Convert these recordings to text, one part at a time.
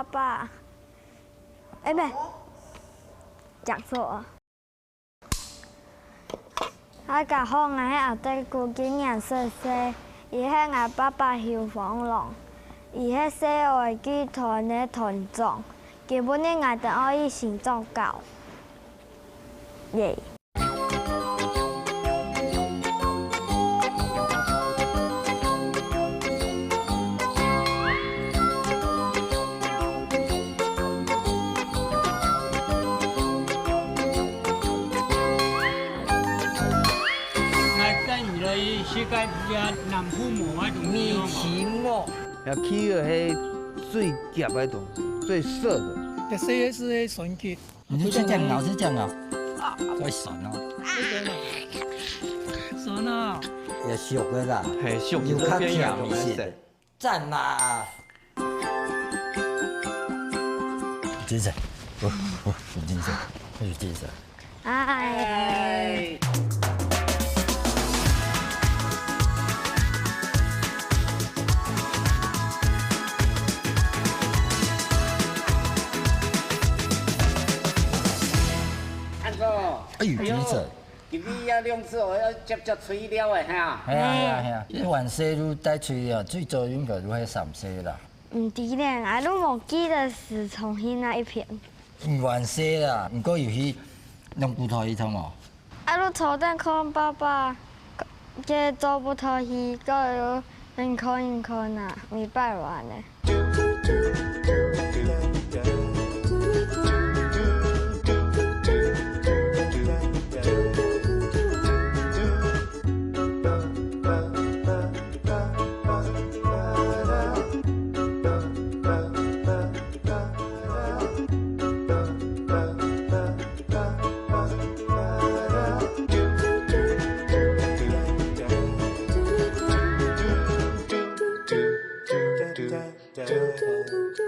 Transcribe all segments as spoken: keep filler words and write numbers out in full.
爸，哎，毋係，講錯了。大家好，𠊎係阿德牯，今年十歲，佢係𠊎爸爸邱芳龍，佢係細愛劇團个團長，今晡日𠊎等愛去新莊搞。耶！ 𠊎帶你來食个這南部無个東西，好無？米奇木。這企鵝係最夾个東西，最澀个。這係，係，係酸雞。你是這樣咬，是這樣咬？啊，會酸哦。酸哦。也熟个啦，嘿，熟有較甜一些。讚啦！精神，我，我有精神，我有精神。哎。按照，哎呦，精神。 今晡日也兩隻哦，愛接接炊料个哈。係啊，係啊，係啊，你還細就帶炊啊，最早應該就係三歲啦。毋知咧，𠊎都無記得係從去哪一片。你還細啦，毋過有去弄骨頭一通哦。啊，都坐等看爸爸，佢做骨頭去，過有人看人看啊，每擺玩呢。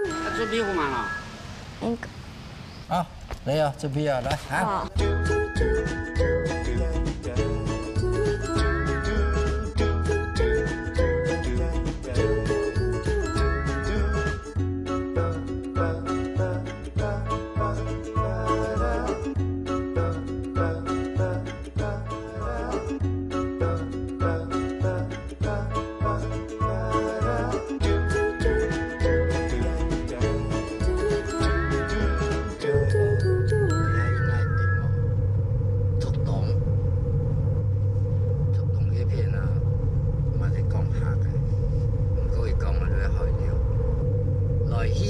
啊，準備好吂啦？應該。好，來啊，準備啊，來啊。好。 竹東，竹東該片啊，嘛係講客个，毋過佢講个就係海陸，來去，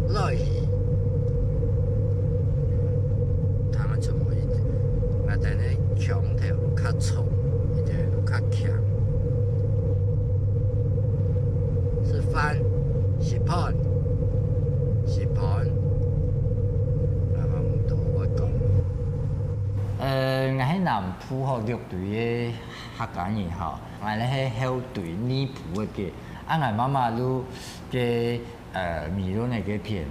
來去。 聽得出無？𠊎等个腔調較重，一點較強。食飯，食飯，食飯，𠊎嘛毋多會講。呃，𠊎係南部吼，六堆个客家人吼，𠊎係後堆內埔个，啊，𠊎媽媽就該，呃，美崙个該片。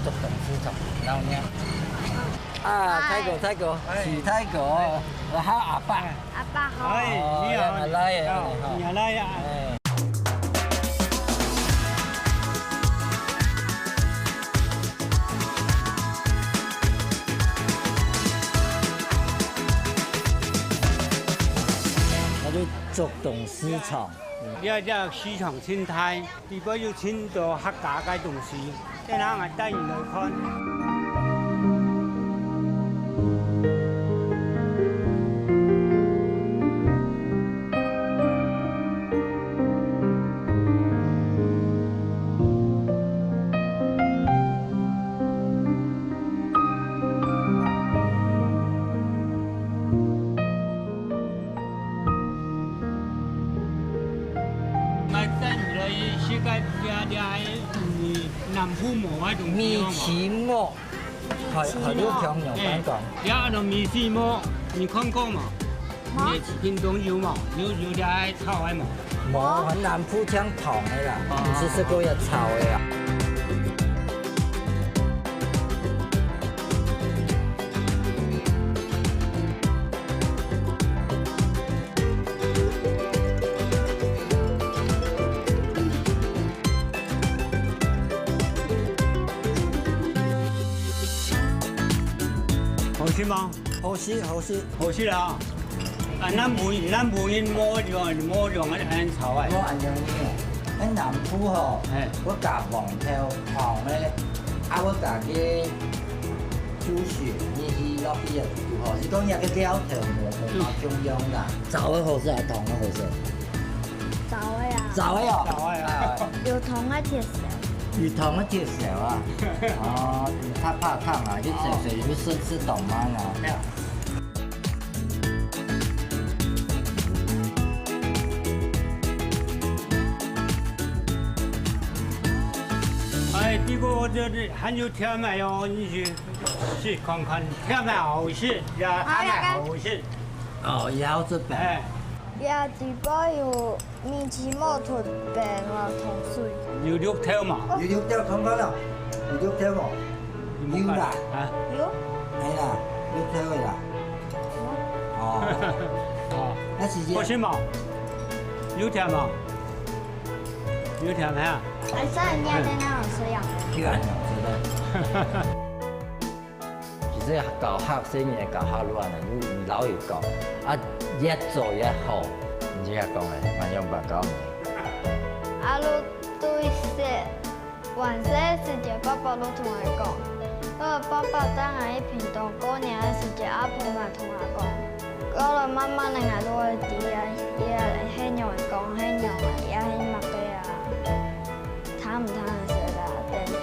竹東市場，鬧熱。啊，大哥，大哥，哎。是大哥，哎。我喊阿伯。哎。阿伯好。哎，你好，哦，你好，你好。哎。 該就竹東市場。這隻市場盡大，裡背有盡多客家个東西，等下𠊎帶你來看。 𠊎等來食个這，這个，嗯，米篩目，還，還有聽人講。哎，這安到米篩目，你看過無？無。你屏東有無？有，有這个草个無？無，南部淨糖个啦，哦。毋係這个也草个啊。 好食無？好食，好食。好食啊！啊，南部，南部人無用，無用恁樣炒个。無恁樣个，恁南部吼，嘿。會加黃豆、糖个，啊，會加个豬血，你去落去个時候吼，是講這个料頭無，無共樣啦。炒个好食，還係糖个好食？ 燥个啊。燥个哦。燥个啊。有糖个接受。有糖个接受啊。哦，較怕燙啊，你食水就會生吃懂嗎啊？對啊。哎，這个這裡還有甜个哦，你去試看看，甜个好食，也鹹个好食。哦，也好食飯。哎。也底背有 米篩目同白个糖水。有綠豆嘛？有綠豆，看看啦，有綠豆無？有啦。啊？有。哎啦，綠豆个啦。哦。哦。該時間。好食無？有甜無？有甜个啊？還是人家在那好吃呀。有啊，有啊。 其實教學生个教學路啊，你，你摎佢講，啊，越做越好，你就愛講个，恁樣辦教你。啊，你對細，還細个時節，爸爸都同𠊎講，呃，爸爸帶𠊎去屏東過年个時節，阿婆嘛同𠊎講，到了慢慢个，𠊎都會知啊，佢係仰仔講，係仰仔，佢係麼个啊。 聽毋聽得識啦，等等。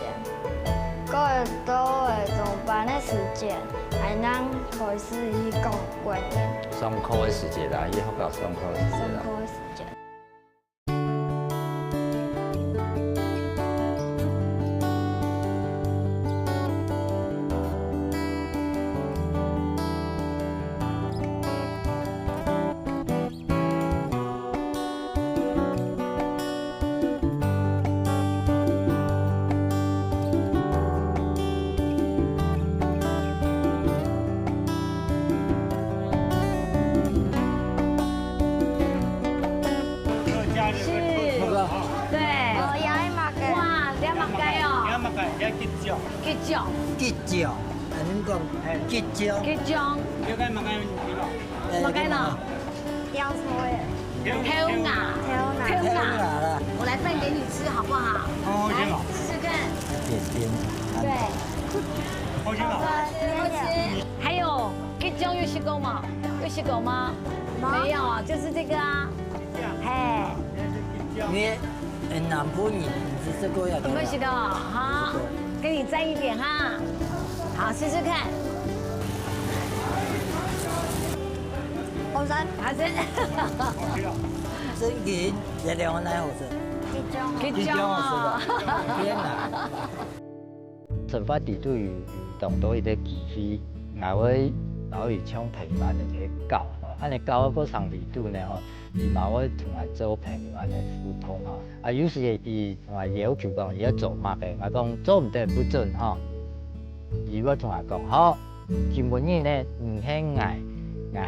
過了到了中班个時節，𠊎正開始去講國語。上課个時節啦，去學校上課个時節啦。上課个時節。 是。對。哦，這係麼个？哇，這係麼个哦？這係麼个？這桔醬。桔醬。桔醬，恁樣講，哎。桔醬。桔醬。這个麼个？麼个呢？ 吊車耶。豆芽。豆芽。豆芽。豆芽啦。我來拌給你吃好不好？好，好吃哦。來，試試看。點點。對。好吃哦。好吃，好吃。還有，桔醬有食過嗎？有食過嗎？沒有。沒有啊，就是這個啊。這樣。嘿。這是桔醬。你 欸，南部人毋係這个樣个啦。有沒有食到？好，給你蘸一點哈。好，試試看。好吃。好吃。正經，這兩个哪好食？桔醬。桔醬哦。桔醬好食个，天哪！ 生活裡肚有當多一个機會，𠊎會摎佢像朋友恁樣去交，吼，恁樣交个過程裡肚呢，吼，佢嘛會同𠊎做朋友恁樣互動，吼。啊，有時佢同𠊎要求講，佢愛做麼个，𠊎講做毋得毋准，吼。佢會同𠊎講，好，今晡日呢，你係𠊎，𠊎係你，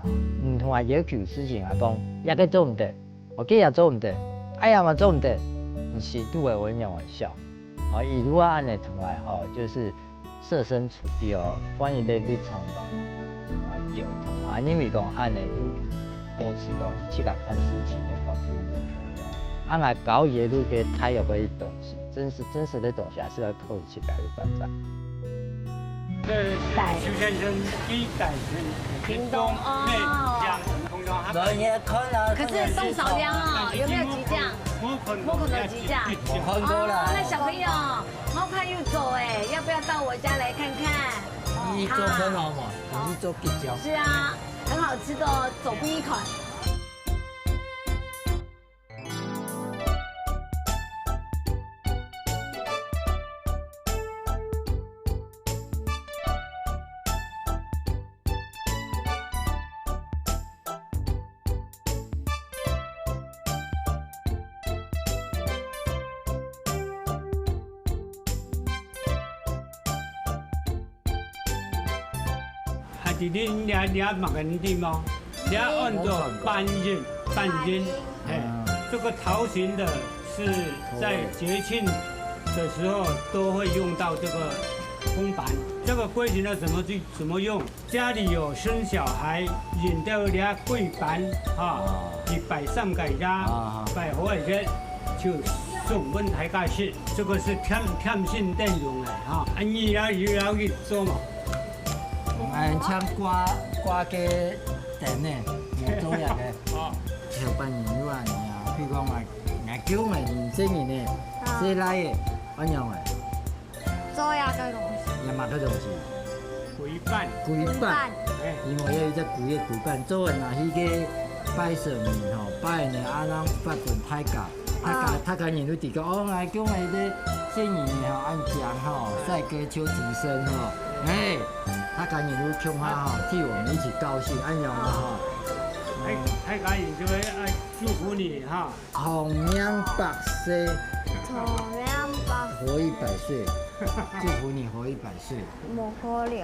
吼。你同𠊎要求事情，𠊎講，這个做毋得，哦，該也做毋得，哎呀嘛做毋得，你心肚會仰仔想？ 哦，佢就恁樣同𠊎吼，就是設身處地哦，換一个立場，啊，溝通啊，因為講恁樣就保持到自家看事情个角度。啊，𠊎教佢个就係大約个東西，真實，真實个東西還係愛靠自家去發展。這是邱先生，第一代是屏東哦。內江，通常他可是凍少涼哦，有沒有桔醬？ 無看過，無看過桔醬。無看過啦。哦，那小朋友，毛看又走哎，要不要到我家來看看？你做很好嘛，好。你做桔醬。是啊，很好吃的哦，走不一款。弟弟，你还你还马个弟弟吗？你要按照半音，半音，哎，这个桃形的是在节庆的时候都会用到这个铜板。这个规矩呢，怎么去怎么用？家里有生小孩，用到这个贵板啊，一百三个家，百好个人就送分大家吃。这个是添添心等用的哈。啊，你要你要去做嘛？ 哎，像挂挂个灯呢，你做呀个。哦。像半年有啊，你啊，譬如讲啊，俺叫个年轻人呢，谁来个，安样个？做呀个东西。也嘛个东西。鬼板。鬼板。哎。因为有一只鬼个鬼板，做个拿去个拜神明吼，拜呢，啊，让发分大家。 大家大家人都知个，哦，𠊎講个這細人仔吼，恁靚吼，帥哥邱庭生吼，哎，大家人都共下吼，替我們一起高興，恁樣嘛吼。哎，大家人就會愛祝福你哈。長命百歲，長命百歲，活一百歲，祝福你活一百歲。無可能。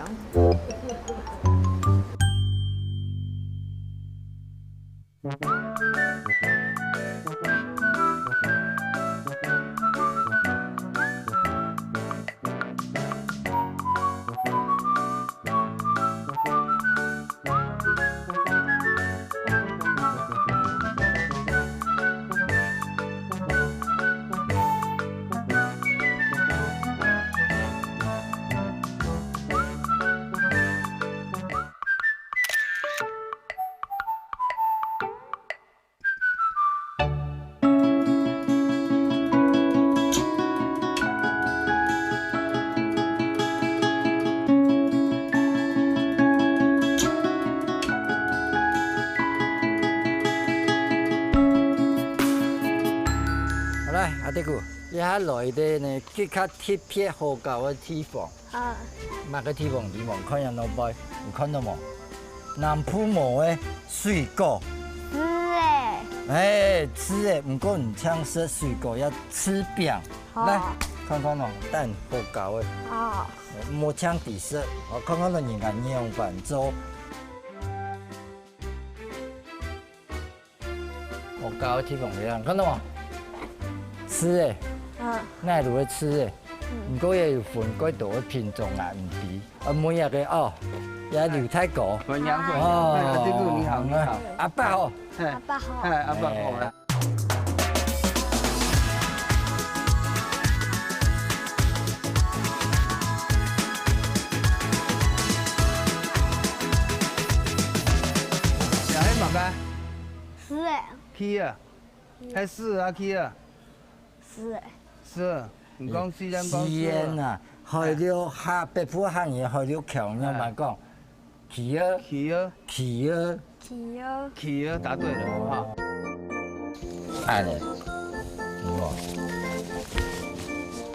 好來，阿弟牯，這下來个呢，去較特別好搞个地方。 啊。麼个地方你望看下，老伯，你看到無？南部無个水果。柿仔。哎，柿仔，毋過毋淨食水果，愛柿餅。好。來，看看哦，蛋好搞个。好。無淨地食，哦，看看哦，人家仰般做。 我搞个地方一樣，看到無？柿仔，嗯。哪路个柿仔，嗯。毋過也有分幾多个品種啊，毋知。啊，每一个哦，也有太高。歡迎，歡迎。哦，哎，阿弟牯，你好，你好。阿伯好。哎，阿伯好。哎，阿伯好啦。哎。 這係麼个？柿仔。柿仔，係柿仔啊，柿仔？柿仔。柿仔，你講柿仔，講柿仔。柿仔啊，海陸客，北部客人海陸腔，仰般講？柿仔。柿仔。柿仔。 柿仔。柿仔，答對了哈。恁呢，你看，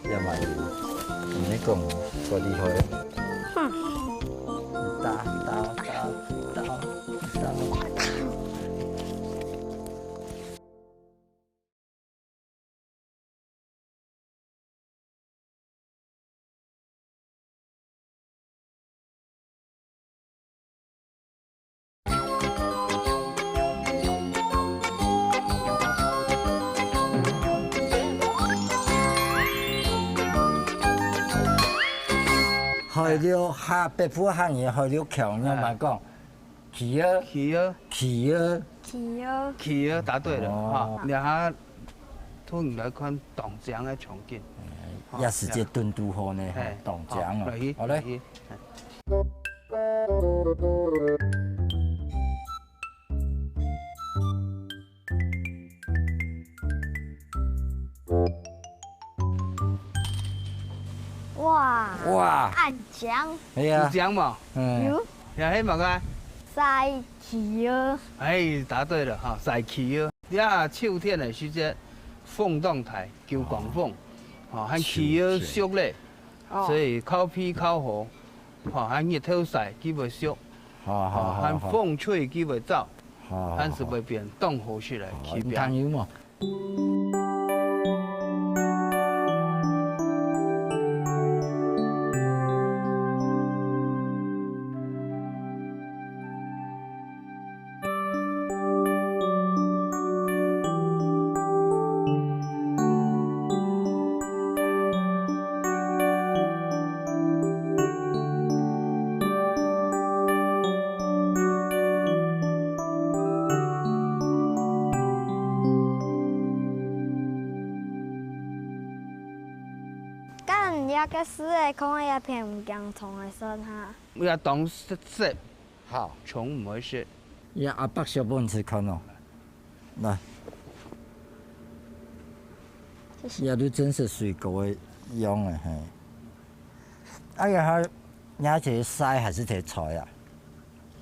這嘛有，你講，夠厲害。哼。打，打，打，打，打。 海陸客，北部客人海陸腔，仰般講？ 柿仔。柿仔。柿仔。柿仔。柿仔，答對了，哦。哈。這下同你來看當靚个場景。哎，也時節堵堵好呢，嘿，當靚哦。好，來去，好嘞。來去。 哇，哇。恁靚。係啊。有靚無？嗯。有。這係麼个？曬柿仔。哎，答對了哈，曬柿仔。這秋天个時節，風當大，九降風，吼，還柿仔熟咧，哦。所以較肥較好，吼，還日頭曬，佢會熟，好，好，好，好。還風吹，佢會燥。 好，好，還係會變當好食个，好，去變。你聽有無？該樹仔看起來偏毋驚蟲个算哈。也當適合，好，蟲毋會食。也阿伯小本事看哦，來，謝謝。也都真是水果个樣个嘿。哎呀，他，你要提曬還是提採啊？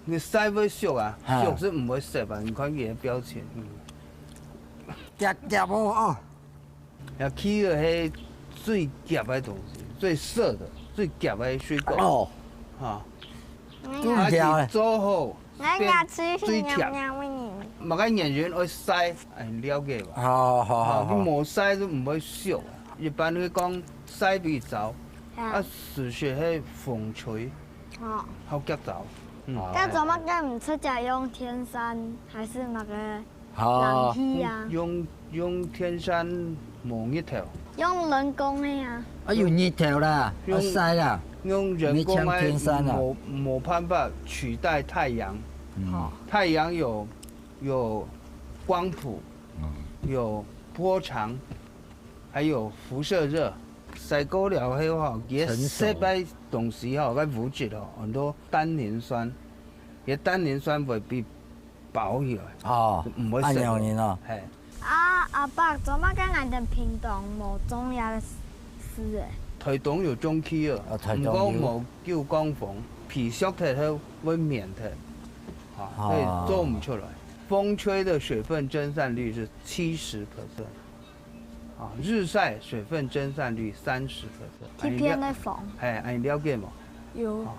你曬會熟啊，哈。熟是毋會熟啊，你看佢个表情。嗯。夾夾哦，哦。啊，柿仔係最夾个東西，最澀个，最夾个水果。哦。哈。嗯。啊，佢做好，𠊎牙齒係變最甜。咬咬个呢。麼个原因愛曬，哎，了解吧？好，好，好，啊，你無曬就毋會熟啊。一般佢講曬會燥，啊。啊，事實係風吹。 哦。好夾燥。嗯。該做麼个毋直接用電扇，還是麼个冷氣啊？用，用電扇無日頭。用人工个啊。啊，有日頭啦，用，啊，曬啦。用人工个，你強電扇啊。無，無辦法取代太陽。嗯。哦。太陽有，有光譜，嗯。有波長， 還有輻射熱。曬過了後吼，佢个成熟。細个東西吼，該物質吼，安到單寧酸，佢个單寧酸會分佢包起來，哦，毋會散。恁樣哦。嘿。啊，阿伯，做麼个𠊎等屏東無種這个樹仔？臺東有種柿仔，哦，臺東有。毋過無夠光風，皮削忒後會綿忒，啊，哦。所以做毋出來。風吹的水分蒸散率是七十percent。 啊，日曬水分蒸散率三十percent。天邊个風。哎，哎，你了解無？有。好，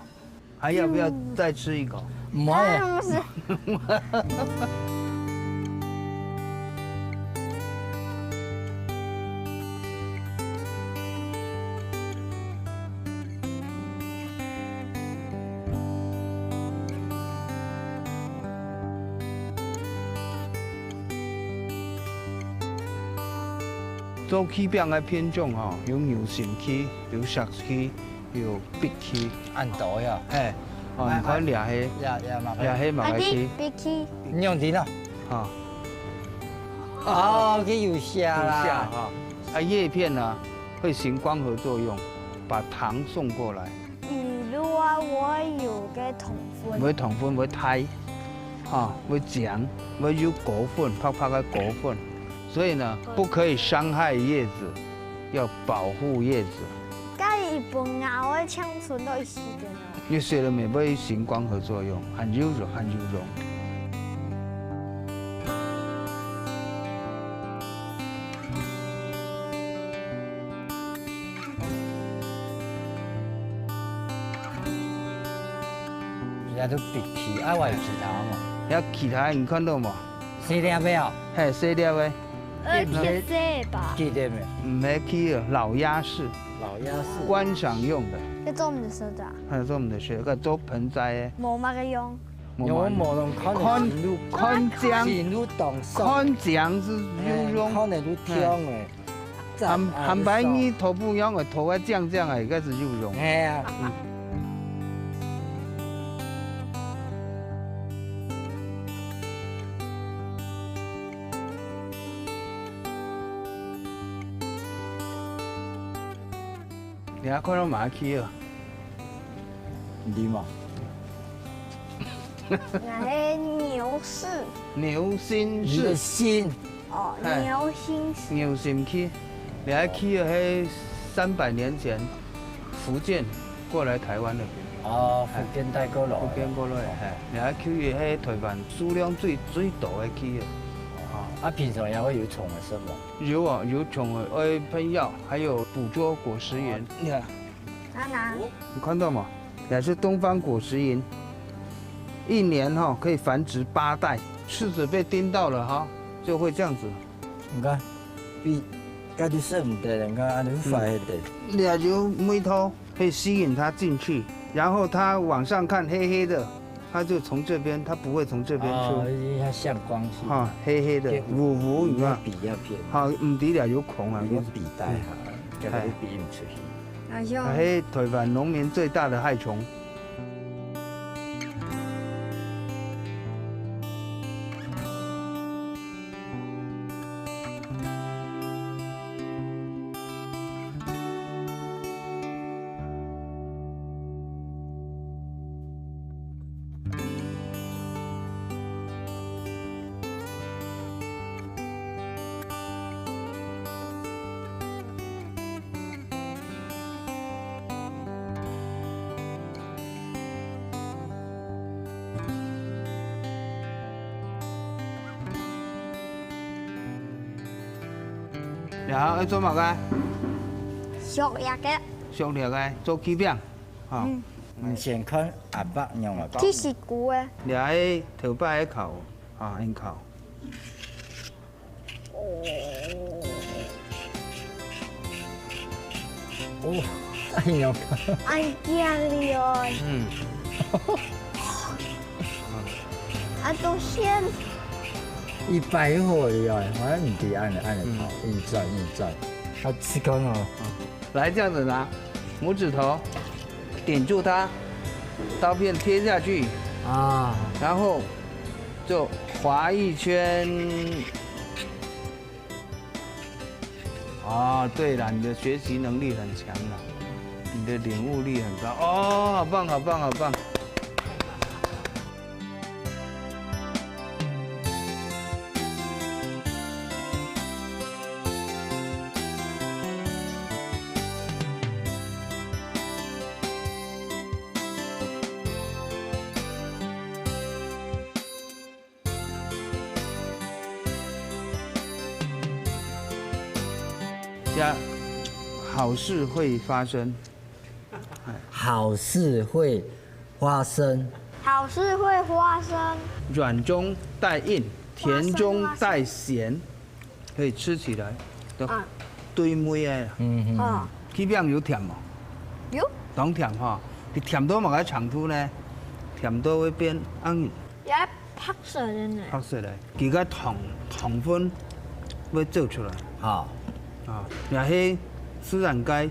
還要不要再吃一口？毋愛。啊，毋係。 做柿餅个品種吼，有牛心柿，有石柿，有碧柿。恁多呀。嘿，哦，你看這係，這，這麼个？這係麼个柿？啊，你，碧柿。你用聽啊？哈。哦，佢有寫啦。有寫哈。啊，葉片呢，會行光合作用，把糖送過來。 比如啊，會有个糖分。會糖分，會大，哈，會漿，會有果粉，白白个果粉。所以呢，不可以傷害葉子，要保護葉子。該一般咬个青春都一時間哦。你食了無會行光合作用，很有用，很有用。 這都必須，啊，還有其他無？還有其他，你看到無？細粒个哦。嘿，細粒个。呃，偏細吧。記得無？毋係，去老鴨屎。老鴨屎。觀賞用个。這做毋得食个啊？還有做毋得食，該做盆栽个。無麼个用。 有無人看看，看靚，看靚是有用。看靚是有用。哎，看得有靚哎。讚啊，還，還白你頭不用个，頭个靚靚个，該是有用。哎呀。嗯。 你還看到麼个啊？你嘛。𠊎係牛屎。牛心屎。你个心。哦，哎。牛心屎。牛心去。你還去了係三百年前福建過來台灣个。哦，福建帶過來。福建過來，嘿。你還去了係台灣數量最，最多个去了。哦。啊，平常也會有蟲个係無？ 有啊，有蟲的，愛噴藥，還有捕捉果實螟。你看，哪哪？你看到嗎？也是東方果實螟，一年哈可以繁殖八代。柿子被叮到了哈，就會這樣子。你看，比，該就捨毋得，你看，啊，就壞忒。嗯。你看有味道。 可以吸引它進去，然後它往上看黑黑的，它就從這邊，它不會從這邊出。哦，因為它向光性。哈，黑黑的，烏烏，你看。比較偏。哈，毋知了有孔啊，有比帶哈，嗯。這個比毋出去。哎呦。它是台灣農民最大的害蟲。然後愛做麼个？削這个。削這个，做柿餅，吼。嗯。你先看阿伯仰仔包。這係舊个。這个頭擺个烤，啊，恁烤。哦。哦，哎喲。恁靚哩哦。嗯。 啊，都先。一擺好了，好像毋知恁樣，恁樣跑，嗯。硬轉，硬轉。啊，試看哦。來，這樣子拿，拇指頭頂住它，刀片貼下去，啊。然後就劃一圈。 哦，對了，你的學習能力很強了，你的領悟力很高。哦，好棒，好棒，好棒！ 呀，好事會發生。好事會發生。好事會發生。軟中帶硬，甜中帶鹹，可以吃起來。啊。對味个。嗯嗯。啊。柿餅有甜無？有。當甜吼，佢甜到麼个程度呢？甜到會變硬。 也白色个呢。白色个，佢个糖，糖分會走出來。好。啊，也係自然界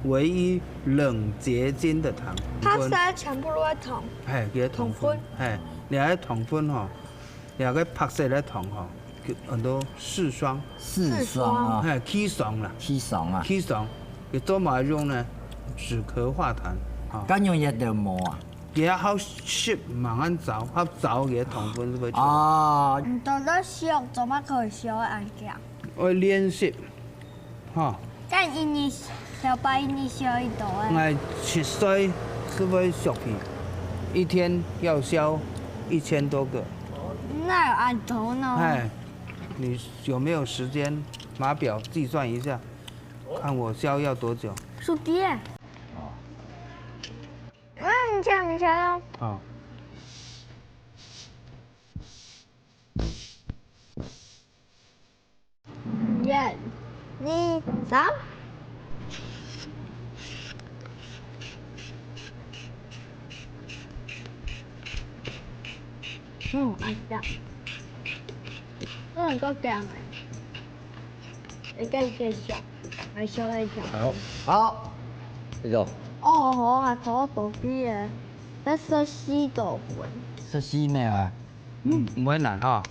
唯一冷結晶个糖。白色全部都係糖。係，佢个糖分。糖分。係，你个糖分吼，你个白色个糖吼，叫安到視霜。視霜啊。係，氣霜啦。氣霜啊。氣霜，佢做麼个用呢？止咳化痰。啊。該用藥就無啊？ 佢愛好濕，慢慢燥，好燥佢个糖分就會出來。哦。你到底削，做麼个可以削到恁強？愛練習，吼。但一日，小白一日削幾多啊？𠊎七歲就會削皮，一天要削一千多個。哪有恁多呢？哎，你有沒有時間？碼錶計算一下，看我削要多久。手機耶。哦。 嗯，你這樣，你這樣。好。一、二、三。嗯，哎呀，嗯，夠強欸。 你可以先削，來削一下。好。好，這種。哦，好啊，頭都低耶，但是四個粉。是四個啊？嗯，毋會難哈。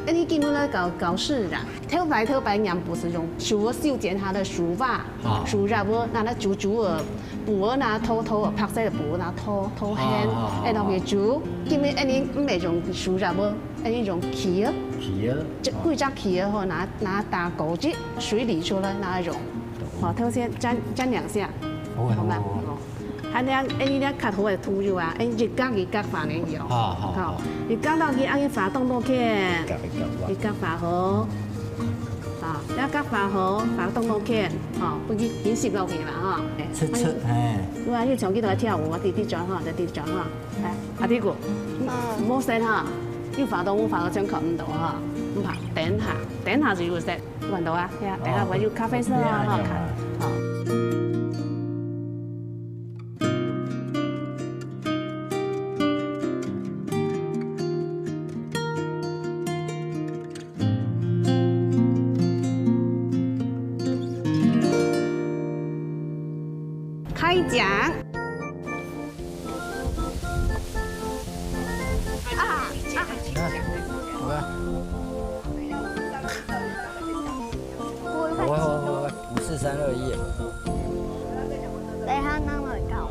恁樣今日來教，教示啦。頭擺，頭擺人毋係用手仔修剪佢个樹椏，啊。樹葉仔，拿來揪揪仔，布仔拿透透仔，白色个布拿透，透絚，啊，啊，啊。然後去揪。今日恁樣毋係用樹葉仔，恁樣用楧仔。楧仔。這幾隻楧仔吼，拿，拿打果汁，水流出來，拿來用。懂。好，頭先沾，沾兩下。好，好，好嗎？好，好。好。 還有恁樣，恁樣較好个塗油啊，恁樣一角一角放入去哦。好，好，好。好，一角落去，恁樣花當多圈。一角一角放。一角花好。好，一角花好，花當多圈，吼，分佢緊濕落去嘛，吼。哎，切切，哎。有啊，你像佢在跳舞，直直轉吼，直直轉吼。哎，阿弟哥，嗯。無色哈，你花到，花到全看毋到哈，毋怕，等下，等下就有色。 看到啊，呀，等下𠊎有咖啡色啊，哦，哈，看，好。開講。 啊，啊。好啊。好啊，好啊，好啊，五四三二一。等一下，咱來搞。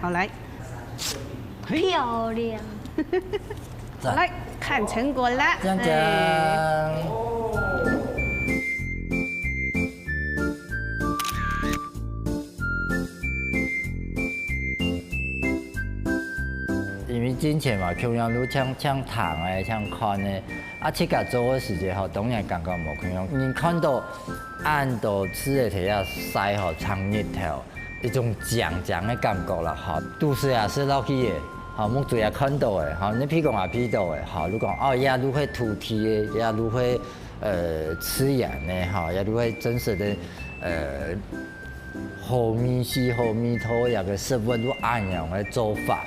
好，來。漂亮。好，來，看成果了。锵锵。哎。因為進前嘛，共樣都像，像聽个，像看个，啊，自家做个時節吼，當然感覺無共樣。你看到恁多次个在該曬吼，長日頭， 一種強強个感覺啦，吼。肚屎也食落去个，吼，目珠也看到个，吼，你鼻公也鼻到个，吼，你講，哦，這就係土地个，這就係，呃，自然个，吼，這就係真實个，呃，好味緒、好味道个一個食物，就恁樣个做法。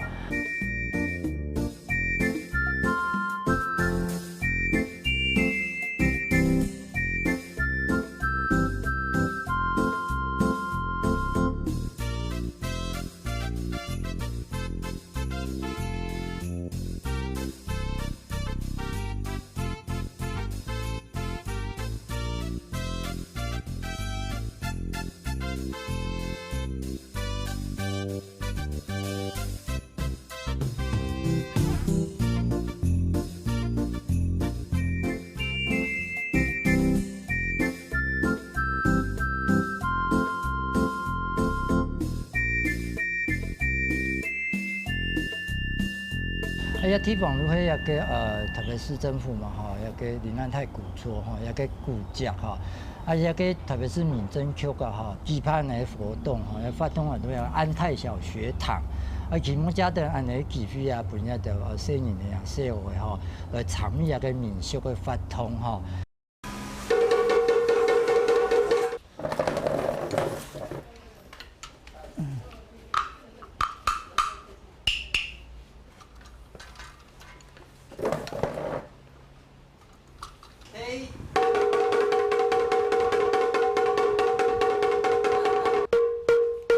哎呀，地方就係一個，呃，臺北市政府嘛，吼，一個臨安太古厝，吼，一個古蹟，吼。 啊，這個特別係民政局啊，吼，舉辦个活動，吼，也發動很多个安泰小學堂，啊，希望借等恁樣个機會啊，分這兜，呃，細人仔啊、小學个，吼，來參與這個民俗个活動，吼。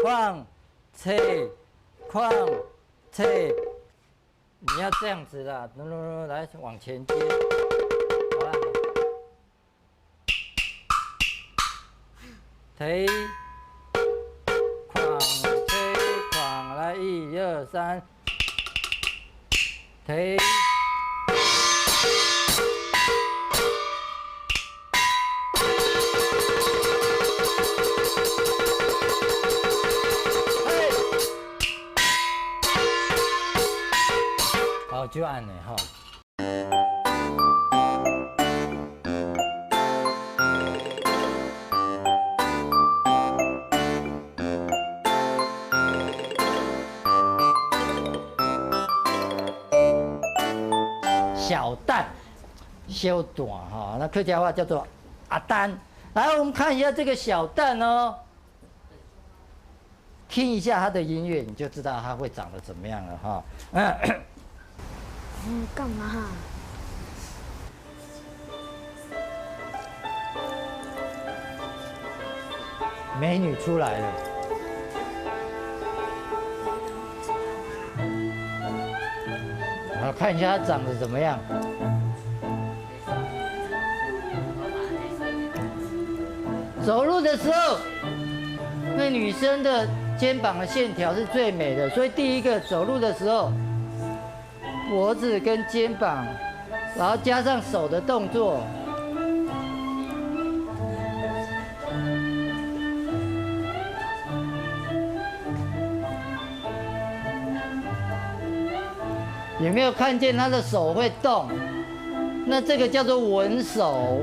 匡，坐，匡，坐。你要這樣子啦，no, no, no，來，往前接。好啦。 坐，匡，坐，匡，來，一二三，坐。嘿。好，就恁樣吼。 小旦，小旦哈，那客家話叫做阿旦。來，我們看一下這個小旦哦。 聽一下他的音樂，你就知道他會長得怎麼樣了哈。嗯，幹嘛？美女出來了。好，看一下她長得怎麼樣。 走路的時候，那女生的肩膀的線條是最美的，所以第一個走路的時候，脖子跟肩膀，然後加上手的動作， 有沒有看見他的手會動？那這個叫做穩手。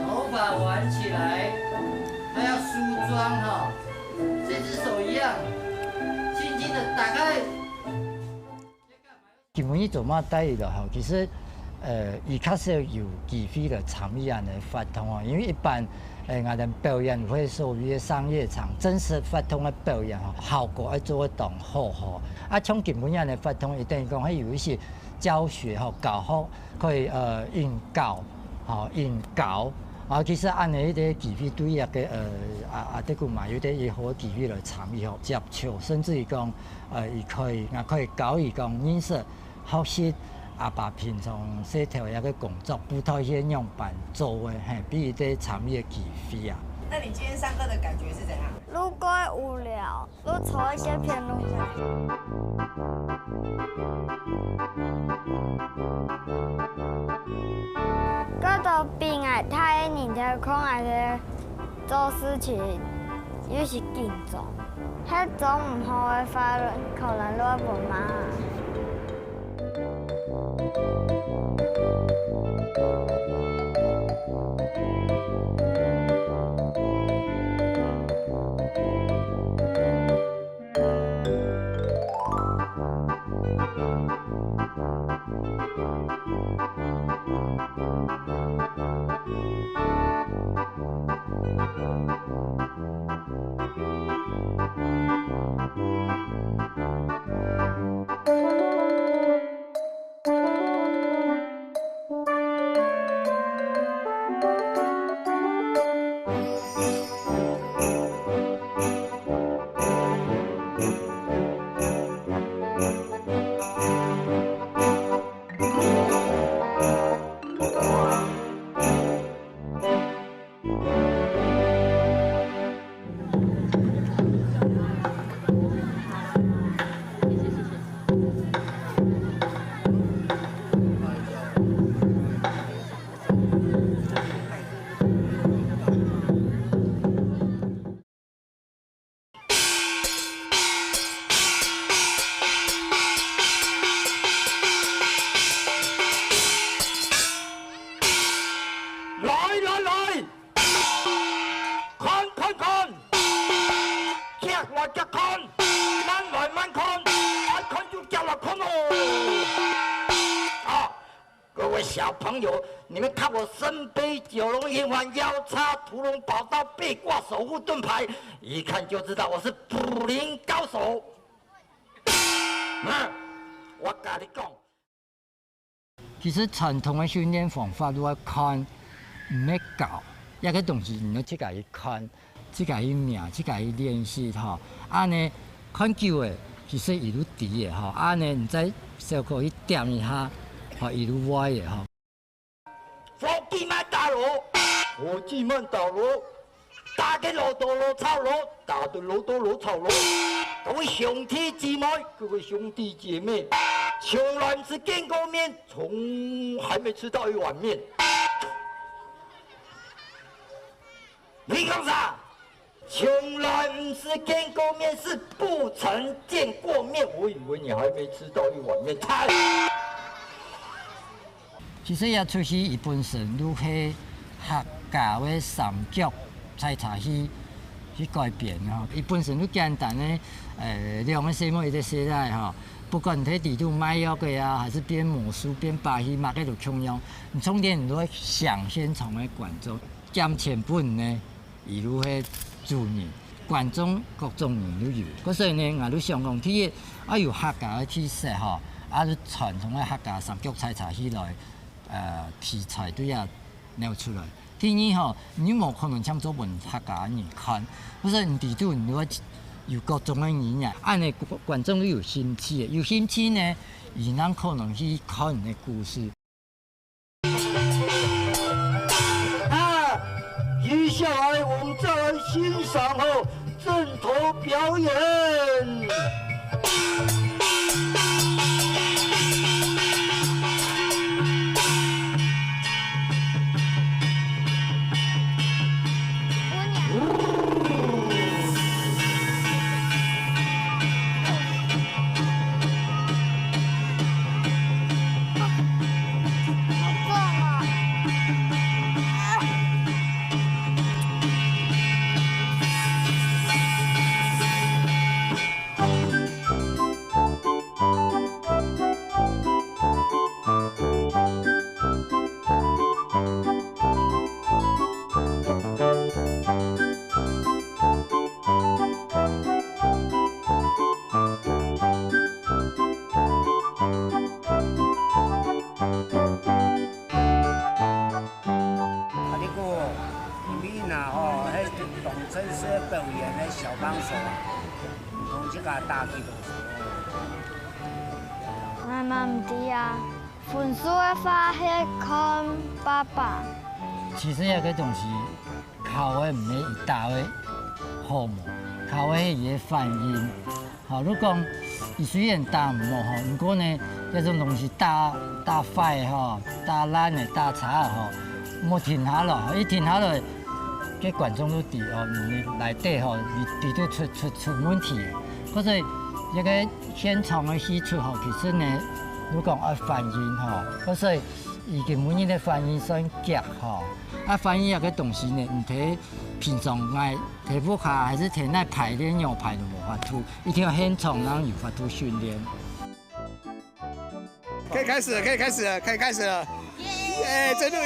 頭髮挽起來，他要梳妝哈，這隻手一樣，輕輕地打開。 今晡日做麼个帶佢來吼？其實，呃，佢確實有機會來參與恁樣个活動哦。因為一般，呃，𠊎兜表演會所謂个商業場，真實活動个表演吼，效果愛做得當好吼。啊，像今晡日个活動，佢等於講，係有一些教學吼，教學可以，呃，應教，吼，應教。啊，其實恁樣一個機會對於該個，呃，啊，啊，這个嘛有一個好个機會來參與吼，接觸，甚至於講， 呃，佢可以，𠊎可以教佢講認識、學習，阿爸平常細頭仔个工作，不太曉仰般做个，嘿，分佢个參與个機會啊。那你今天上課的感覺是怎樣？愈過無聊，愈做一些騙路仔。 該兜比𠊎大个人在看𠊎兜做事情，有時緊張，係做毋好个話，可能會分罵。 來來來，看看看，遽來遽看，慢來慢看，愛看就遽來看哦。啊，各位小朋友，你們看我身背九龍圓環腰叉屠龍寶刀背掛守護盾牌，一看就知道我是武林高手。嗯，我跟你講， 其實傳統个訓練方法，你愛看，毋係教，一個東西你愛自家去看，自家去摸，自家去練習吼。恁呢看久了，其實佢就知了吼。恁呢你再小可去點一下，吼，佢就會了吼。 伙計慢打鑼，伙計慢打鑼，打个鑼多鑼吵鑼，打得鑼多鑼吵鑼。各位兄弟姊妹，各位兄弟姐妹，從來毋使見過面，從還沒吃到一碗麵。你講啥？ 從來毋使見過面，是不曾見過面。我以為你還沒吃到一碗麵。太，其實這齣戲佢本身就係客家个三腳採茶戲去改編吼。佢本身就簡單个，呃，兩個細妹一個細弟吼，不管你係裡肚賣藥个啊，還係變魔術、變把戲，麼个都共樣。你重點你都愛想現場个觀眾，減錢分呢。 佢就係主人，觀眾各種人都有。故所以呢，𠊎就想講，第一，愛有客家个特色吼，啊，就傳統个客家三腳採茶戲來，呃，題材對啊，扭出來。第二吼，你又無可能淨做分客家人看，故所以你裡肚你愛有各種个語言，恁呢觀，觀眾就有興趣个，有興趣呢，佢正可能去看你个故事。 啊，接下來我們再來欣賞吼，陣頭表演。阿力哥，你們那吼，還當真係表演个小幫手啊，同自家打幾多手？𠊎嘛毋知啊。分數个話係看爸爸。其實這個東西，考个毋係佢答个好無，考个係佢个反應。好，如果講佢雖然答毋好吼，毋過呢，這種東西答，答壞吼，答爛个，答差个吼，莫停下來，一停下來，該觀眾都知哦，你來對吼，你，你都出，出，出問題。可是這個現場个戲出吼，其實呢，如果講愛反應吼，可是 佢今晡日个反應算遽吼。啊，反應這個東西呢，毋知平常𠊎在屋下還係在哪排練，仰排都無法度，一定要現場正有法度訓練。可以開始了，可以開始了，可以開始了。耶！耶，真的。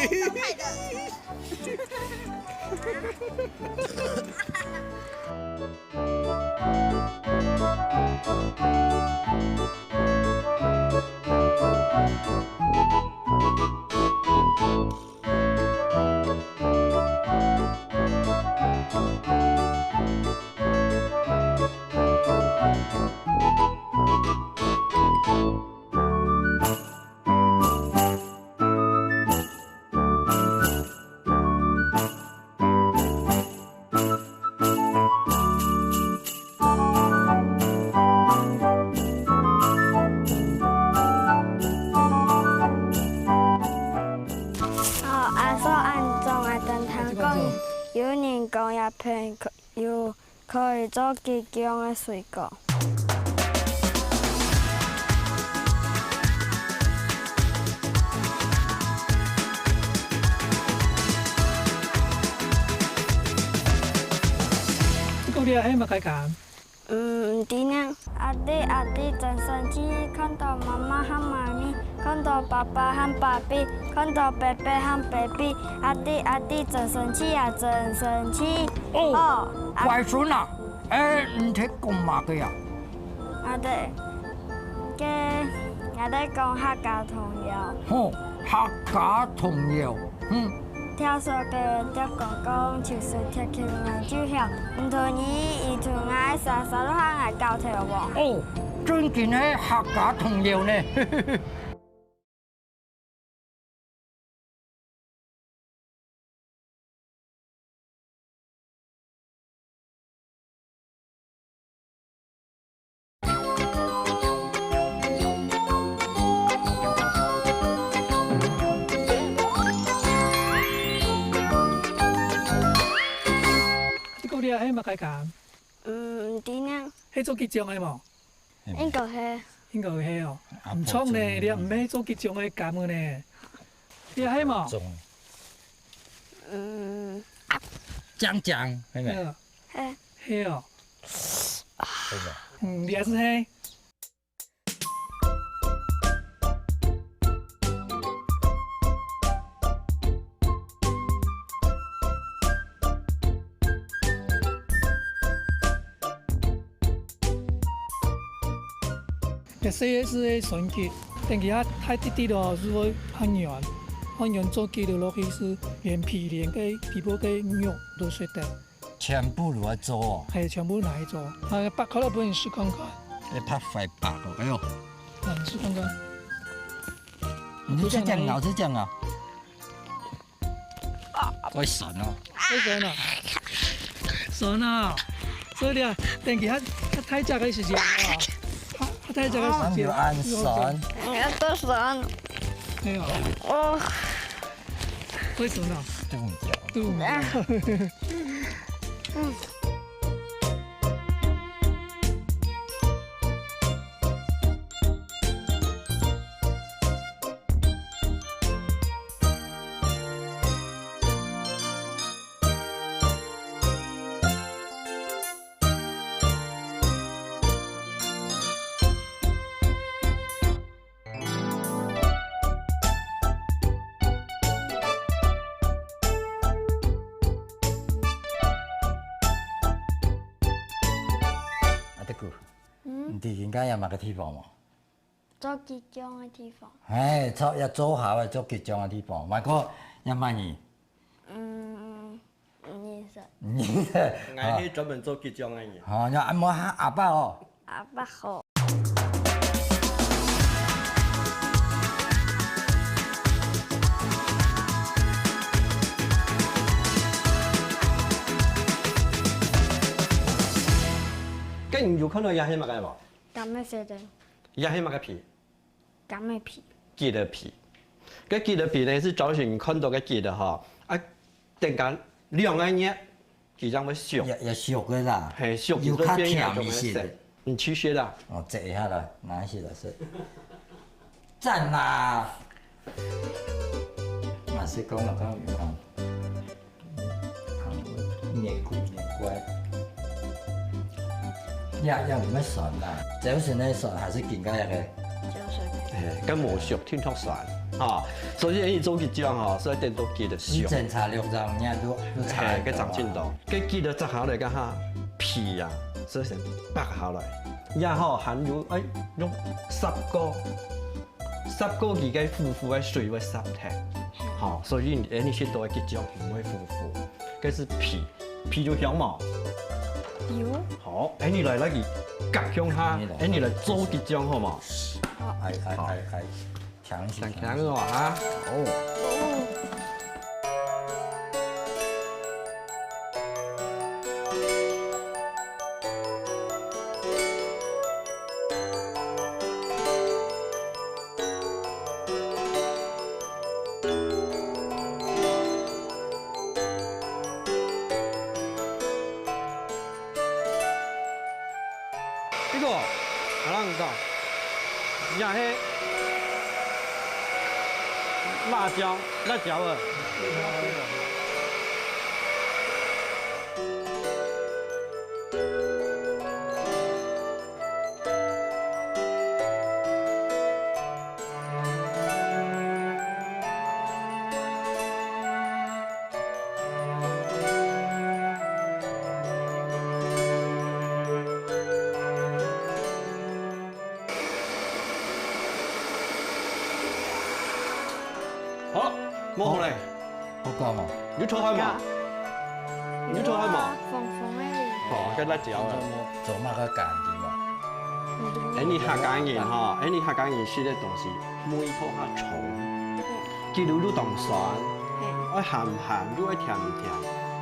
哦，阿叔恁早，𠊎等聽講，有人講這片可，有可以做桔醬个水果。 這個你係麼个感？嗯，毋知呢。阿弟，阿弟真生趣，看到媽媽和媽咪，看到爸爸和爸比，看到伯伯和伯比。阿弟，阿弟真生趣啊，真生趣。哦，哦，啊，乖孫啊，哎，你在講麼个呀？阿弟，該，𠊎在講客家童謠。吼，客家童謠，嗯。 聽說个爹公公，就係鐵球眼就曉，毋同意，佢就愛沙沙落下𠊎搞頭王。哦，真經係客家童謠呢。這個你係麼个柑？嗯，毋知呢。係做桔醬个無？應該係。應該係哦。啊，毋錯呢，毋錯呢。你毋係做桔醬个柑个呢。你係無？種。嗯。醬醬，係無？係啊。係。係哦。係無？嗯，你也係係。 這細个時个酸桔，等佢較大滴滴咯，就會較軟，較軟做桔落去係連皮連該底部个肉都食得。全部都愛做哦。係，全部拿去做，啊，剝開來分你試看看。會拍壞剝哦，哎喲。啊，你試看看。你就這樣咬，就這樣咬。 會酸哦。會酸哦。酸哦。所以你啊，等佢較，較大隻个時節啊，較，較大隻个時節，有恁酸。嗯，有夠酸。哎喲。哦。會酸哦。對毋對？對毋對？嗯。 阿德哥，嗯？你知今下有麼个地方無？做桔醬个地方。哎，做，也做好个做桔醬个地方。毋過，也滿意。嗯，毋認識。毋認識。𠊎係專門做桔醬个人。好，那阿姆喊阿伯哦。阿伯好。該你有看到這係麼个無？柑仔色个。這係麼个皮？柑仔皮。桔个皮。該桔个皮呢，係朝晨看到个桔个吼，啊，等下兩個月，佢正會熟。也，也熟个啦。嘿，熟，有較甜一些。佢就變成一種色。你試食啦。哦，這一下來，拿起來食。讚啦！嘛係講了，講有講。 嗯，年糕，年糕。呀，也毋會酸啦，朝晨个酸還係更加一个。朝晨。嘿，該無熟，忒多酸，吼。所以你做桔醬吼，所以等到桔个熟。你整茶六張，你看都，都差嘿，該長進到。該桔个摘下來，該下皮啊，所以先剝下來。然後還有，哎，用煠過。 煠過佢个苦苦个水會煠忒。吼，所以你，哎，你食到个桔醬毋會苦苦，該係皮，皮有香無？有。好，哎，你來，來去夾香下，哎，你來做桔醬好無？好。哎，哎，哎，哎，強行，強強哦啊！哦。這个，𠊎摎你講，這係辣椒，辣椒啊。 好，無好咧。好搞無？有出汗無？有出汗無？紅紅个。好，該辣椒啊。做麼个乾的嘛？哎，你客家人吼，哎，你客家人食个東西，味道較重，佢又又當酸，愛鹹鹹又愛甜甜，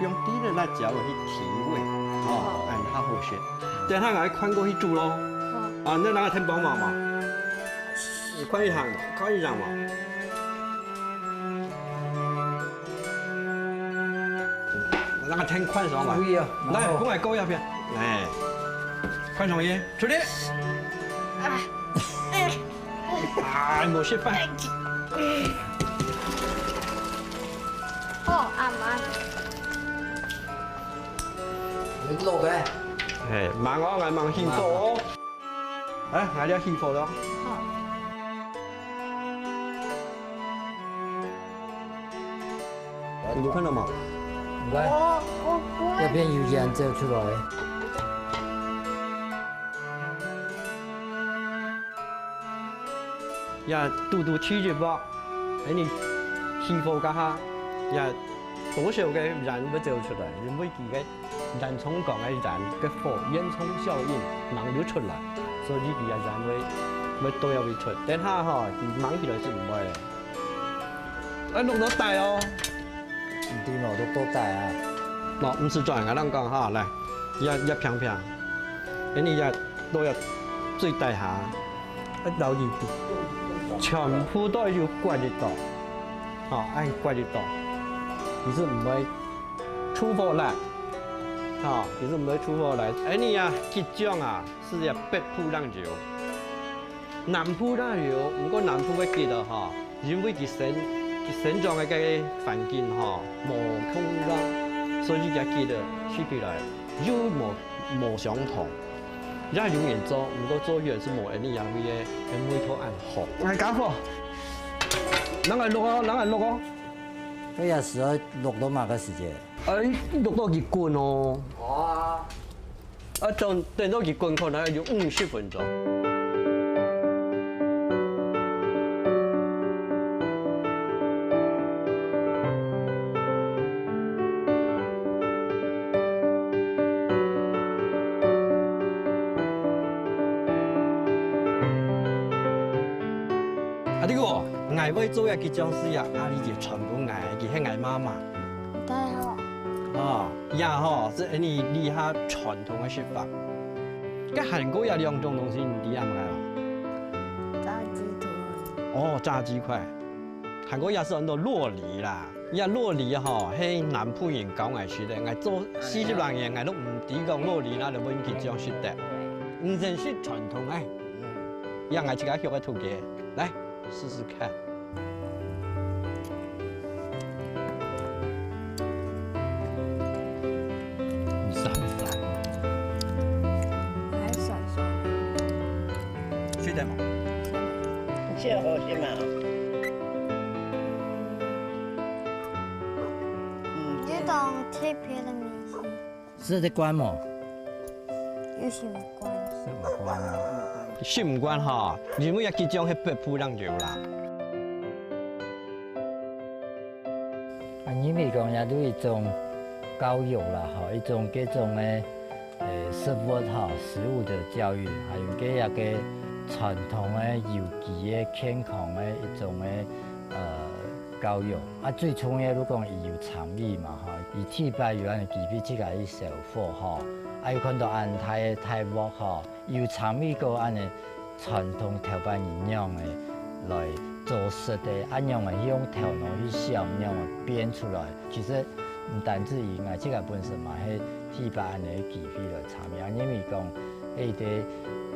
用滴个辣椒去提味，吼，恁較好食。等下𠊎看過去煮咯。啊，你拿个添幫忙嘛？你看一下嘛，看一下嘛。 讓佢添寬鬆嘛。注意啊，來，然後過來，過一片。哎，寬鬆一點，出力。哎，無食飯。哦，阿媽。你落个。哎，忙哦，𠊎忙幸福哦。哎，𠊎要幸福了。好。 你有看到嗎？你看，哦，哦，不會。這片有煙走出來。呀，堵堵氣一爆，哎，你起火該下，呀，多少个煙會走出來，因為佢个煙囪講个煙个火，煙囪效應，吂有出來，所以佢个煙會，會到這位出。等下吼，佢吂起來就毋會了。 哎，落到底哦。毋對無，落到底啊。喏，毋使轉，𠊎摎你講哈，來，這，這平平，恁呢這，落這最底下，一撈入去，全部都愛有刮一到，吼，愛刮一到，佢就毋會出火啦，吼，佢就毋會出火啦。恁呢啊，桔醬啊，係這北部正有。 南部也有，毋過南部个桔仔吼，因為佢生，佢生長个該个環境吼，無共樣，所以佢个桔仔食起來又無，無相同。也有人做，毋過做起來係無恁呢樣味个，个味道恁好。來，家伙，拿來落哦，拿來落哦。哎呀，係愛落到麼个時節？哎，落到佢滾哦。好啊。 啊，等，等到佢滾可能愛有五十分鐘。啊，這个哦，𠊎會做个桔醬係啊，阿里姐傳分𠊎，佢係𠊎媽媽。大家好。啊， 也吼，係恁呢這下傳統个食法。該還過有兩種東西，你知係麼个無？炸雞腿。哦，炸雞塊。還過也係安到洛梨啦。這洛梨吼，係南部人教𠊎食个。𠊎做四十來年，𠊎都毋知講洛梨拿來搵桔醬食个。你真係傳統欸。嗯。這𠊎自家學个土雞。來， 試試看。你試試看。還酸酸的。食得無？這好食嘛？嗯，有種特別的味緒。 食得慣無？有食毋慣。食毋慣啊。食毋慣吼，因為這桔醬係北部正有啦。啊，因為講也有一種教育啦，吼，一種各種个，誒，食物吼，食物的教育，還有這个傳統个、有機个、健康个一種个，呃， 教育。啊，最重要，你講佢有參與嘛，吼，佢第一擺有恁樣機會自家去燒火，吼，啊，又看到恁大个大鑊，吼，有參與過恁樣傳統頭擺人仰仔來做事个，啊，仰仔用頭腦去想，仰仔變出來。其實毋單止佢，𠊎自家本身嘛，係第一擺恁樣个機會來參與，啊，因為講，係一個，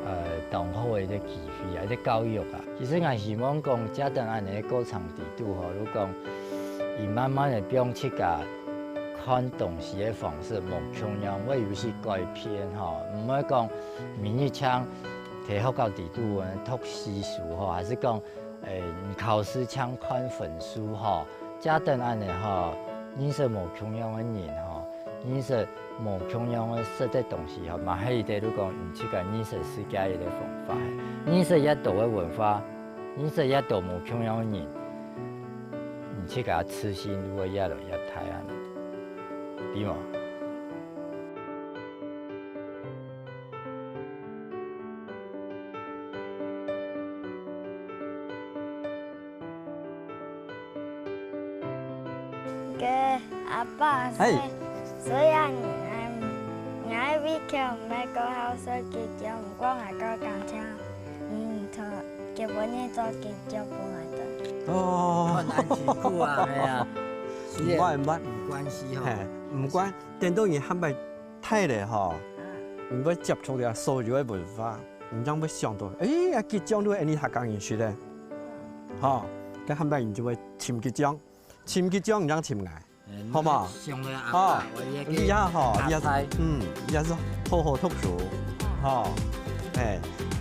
呃，當好个一個機會啊，一個教育啊。 其實𠊎希望講，這等恁樣个過程裡肚吼，就講，佢慢慢个變自家看東西个方式無共樣，會有些改變吼。毋會講每日像在學校裡肚讀四書吼，還係講，誒，你考試像看分數吼，這等恁樣吼，認識無共樣个人吼， 認識無共樣个食个東西吼，嘛係一個，就講你自家認識世界一個方法。認識越多个文化，認識越多無共樣个人，你自家自信就會越來越大啊，對無？ 个阿爸，嘿。雖，雖然𠊎，𠊎為求毋係過好食桔醬，毋過𠊎較感謝，嗯，做，結婚日做桔醬分𠊎食。哦。恁辛苦啊，係啊。毋會，毋會。無關係吼。嘿，毋管，等到你還袂 大了吼，你會接觸到所有个文化，你正會想到，誒，啊，桔醬就係𠊎客家人食个。吼，該下擺你就會尋桔醬，尋桔醬你正尋𠊎，好無？想到阿爸，吼，我也你也吼，你也，阿爸。嗯，你也係好好讀書，吼，誒，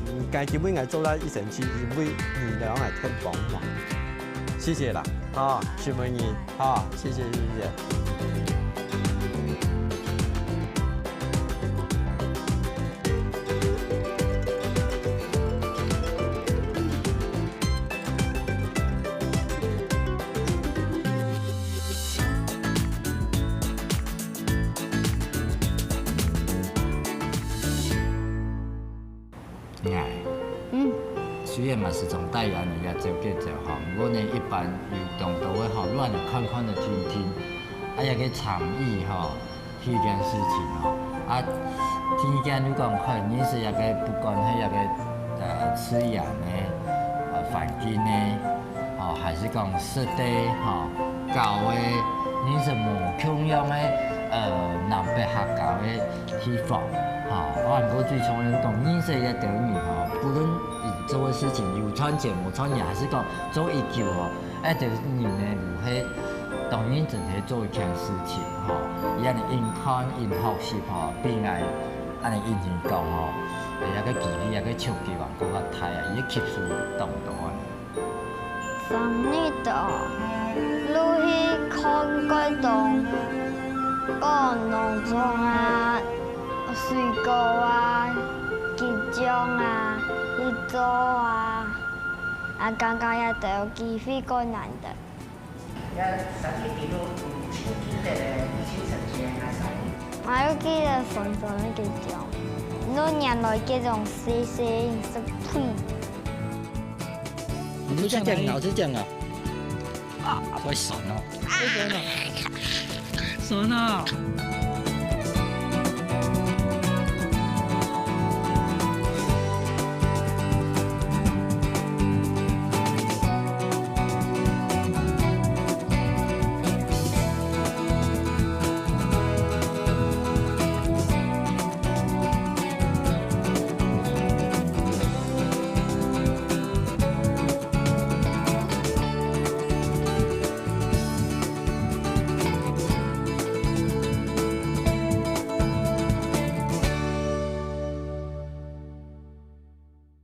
嗯，該今晡日𠊎做了一生氣，因為你來𠊎添幫忙，謝謝啦，吼，承蒙你。 好，謝謝，謝謝。哎。嗯。雖然嘛時常帶人來這走个走吼，毋過呢，一般有當多个吼，亂來看看个聽聽，啊，也个參與吼，去一件事情吼。啊，聽見你講看，認識一個不管係一個，呃，自然个，呃，環境个， 吼，還係講食个，吼，教个，認識無共樣个，呃，南北客家个地方，吼。啊，毋過最重要係講認識一兜人，吼，不論你做个事情有賺錢無賺錢，還係講做一久吼，愛兜人呢，就係當認真去做一件事情，吼，佢恁樣緊看緊學習，吼，比𠊎恁樣緊緊講，吼，這個機會，這個觸角啊，更加大啊，佢个吸收當多啊。 生日哦，就去看該種，該農場啊，水果啊，桔醬啊，去做啊，啊，感覺這兜機會過難得。這生日禮物，嗯，請記得嘞，母親節啊，生日。我又記得酸酸个桔醬，你都拈來桔醬細細一片。 你就這樣咬，就這樣咬。啊，會酸哦。會酸哦。酸哦。